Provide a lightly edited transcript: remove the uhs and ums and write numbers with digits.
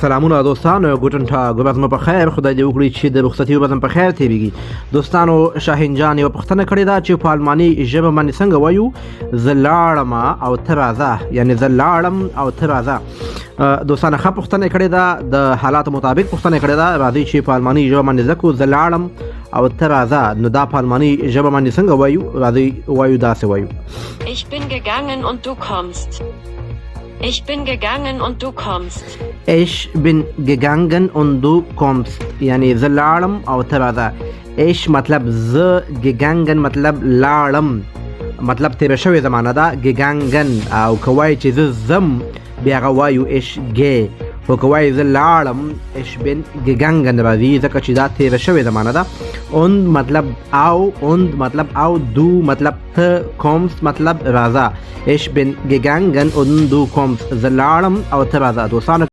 سلامونه دوستانو، ګوټن ټاګ، ورځ مو په خیر. خدای دې وکړي چې د رخصتي ورځ مو په خیر تېرېږي. دوستانو، شاهین جان یوه پوښتنه کړې ده چې په الماني ژبه باندې څنګه وایو زه لاړم او ته راځه، یعنې زه لاړم او ته راځه. دوستانو، ښه پوښتنه کړې ده، د حالاتو مطابق پوښتنه کړې ده. راځئ چې په الماني ژبه باندې زده کړو زه لاړم او ته راځه. نو دا په الماني ژبه باندې څنګه وایو؟ راځئ وایو، داسې وایو: Ich bin gegangen und du kommst. Ich bin gegangen und du kommst. Ich bin gegangen und du kommst، یعنی زه لاړم او ته راځه. Ich مطلب زه، gegangen مطلب لاړم، مطلب تېره شوې زمانه ده gegangen. او که وایي چې زه ځم، بیا هغه وایو ich gehe. خو که وایي زه لاړم، ich bin gegangen راځي، ځکه چې دا تېره شوې زمانه ده. und مطلب او، und مطلب او، du مطلب ته، kommst مطلب راځه. Ich bin gegangen und du kommst، زه لاړم او ته راځه. دوستانو.